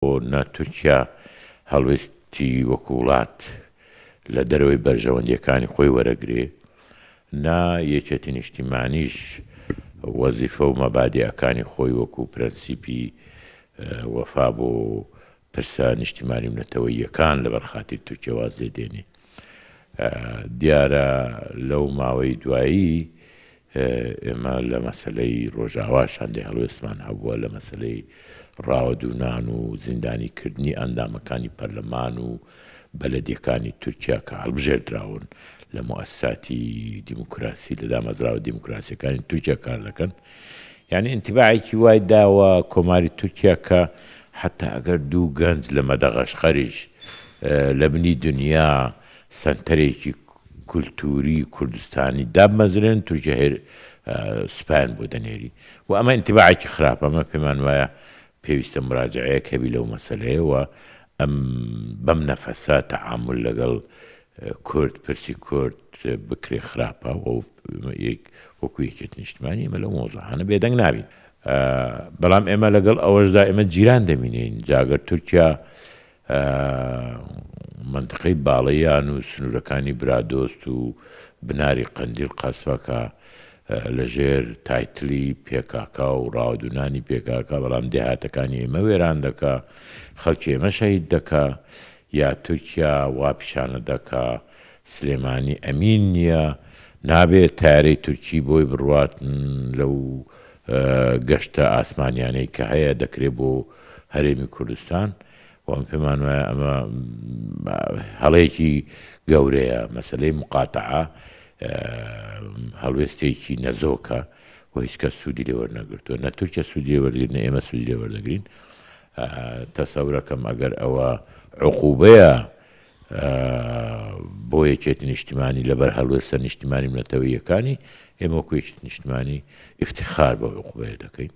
نە تورکیا هەڵوێستی وەکو وڵات لە دەرەوەی بەرژەوەندییەکانی خۆی وەرەگرێ، نە یەکێتی نیشتیمانیش وەزیفە و مەبادیئەکانی خۆی وەکو پرەنسیپی وەفا بۆ پرسە نیشتیمانی و نەتەوەییەکان لەبەر خاتری تورکیا واز لێ دێنێ. دیارە لەو ماوەی دوایی ئێمە لە مەسەلەی ڕۆژاواش هەندێ هەڵوێستمان هەبووە، لە مەسەلەی ڕاوەدوونان و زیندانی کردنی ئەندامەکانی پەرلەمان و بەلەدیەکانی تورکیا کە هەڵبژێردراون لە موئەسساتی دیموکراسی لە دامەزراوە دیموکراسیەکانی تورکیا کار دەکەن. یانی ئینتیباعێکی وای داوە کۆماری تورکیا کە حەتا ئەگەر دوو گەنج لە مەدەغەشقەریش لە بنی دنیا سەنتەرێکی کولتووری کوردستانی دابمەزرێن، تورکیا هێر سوپایان بۆ دەنێری و ئەمە ئینتیباعێکی خراپە، ئەمە پێمان وایە پێویستە موراجەعەیەک هەبی لەو مەسەلەیە و ئەم بەم نەفەسە تەعامول لەگەڵ کورد، پرسی کورد بکرێ خراپە و وەکو یەکێتی نیشتمانی ئێمە لەو مەوزوعانە بێدەنگ نابین. بەڵام ئێمە لەگەڵ ئەوەشدا ئێمە جیران دەمینین، جا گەر تورکیا مەنتقەی باڵەیان و سنوورەکانی برادۆست و بناری قەندیل قەسفەکە لە ژێر تایتلی پێکاکا و ڕاوەدوونانی پێکاکا بەڵام دێهاتەکانی ئێمە وێران دەکا خەڵکی ئێمە شەهید دەکا یا تورکیا وا پیشانە دەکا سلێمانی ئەمین نییە نابێ تارەی تورکی بۆی بڕوات لەو گەشتە ئاسمانیانەی کە هەیە دەکرێ بۆ هەرێمی کوردستان و ئەم پێمان وایە ئەمە هەڵەیەکی گەورەیە مەسەلەی مقاتەعە هەڵوێستێکی نەزۆکە و هیچ کەس سوودی لێ وەرنەگرتووە نە تورکیا سوودی لێ وەرگرت نە ئێمە سوودی لێ وەردەگرین تەسەورەکەم ئەگەر ئەوە عقوبەیە بۆ یەکێتی نیشتیمانی لەبەر هەڵوێستە نیشتیمانی و نەتەوەییەکانی ئێمە وەکو یەکێتی نیشتیمانی ئیفتیخار بەو عقوبەیە دەکەین.